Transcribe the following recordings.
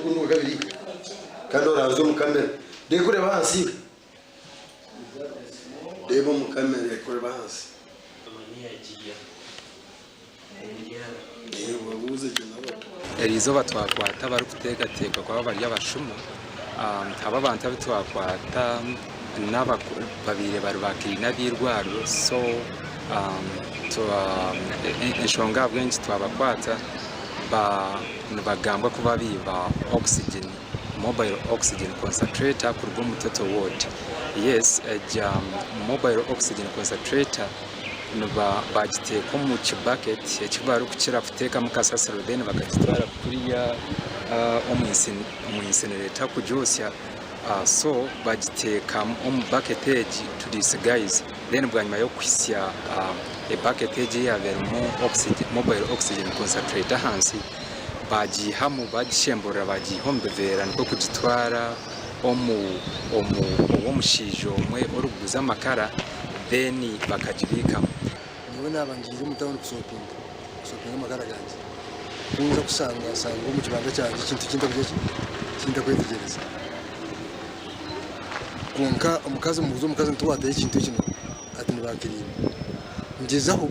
Ogu n'ogwakabiri kandi oranzye omu kamera. Reeka oreebe ahansi iwe. Reeba omu kamera reeka oreebe ahansi. Obabuuze gye n'abato. Eriizooba twakwata abarikuteekateekwa kuba bari abashumu. Abo abantu abu twakwata babaire bari ba kiriina b'eirwariro so enshonga ahabw'enki twabakwata nibagambwa kuba baiba oxygen, mobile oxygen concentrator kuruga omu Toto ward. Yes egyo mobile oxygen concentrator bagiteeka omu kibaketi eki barikukira kuteekamu kasasiro then bakagitwara kuriya omu incinerator kugyosya so bagiteeka omu baketi egi to disguise then bwanyima y'okuhitsya ebaketi egi eyaaba erimu mobile oxygen concentrator ahansi bagiihamu bagishemburira bagiiha omu biveera nikwo kugitwara omu ow'omushaija omwe orikuguza amakara then bakagibiikamu. Nyowe naaba ngiire omu tawuni kushopinga, kushopinga amakara gangye, ku nza kushanga nshanga omu kibanja kyangye ekintu eki ntakugira ki, eki ntakwetegyereza. Kwonka omukazi mbuuza omukazi nti waatayo ekintu eki nooha? Ati nibakiriima. Ngyezaho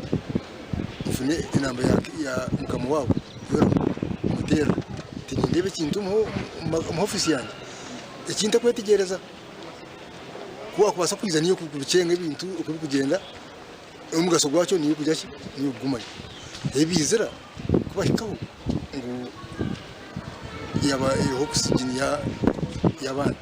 nfune enamba ya ya mukama waabo Yoramu muteerere nti nindeeba ekintu omu ofiisi yangye eki ntakwetegyereza. Ku waakubaasa kwija niiwe kubikyenga ebintu oku birikugyenda, omugasho gwakyo niiwe kugira ki, niiwe kugumanya. Ebiizira kubahikaho ngu yaaba eriho oxygen y'abaana.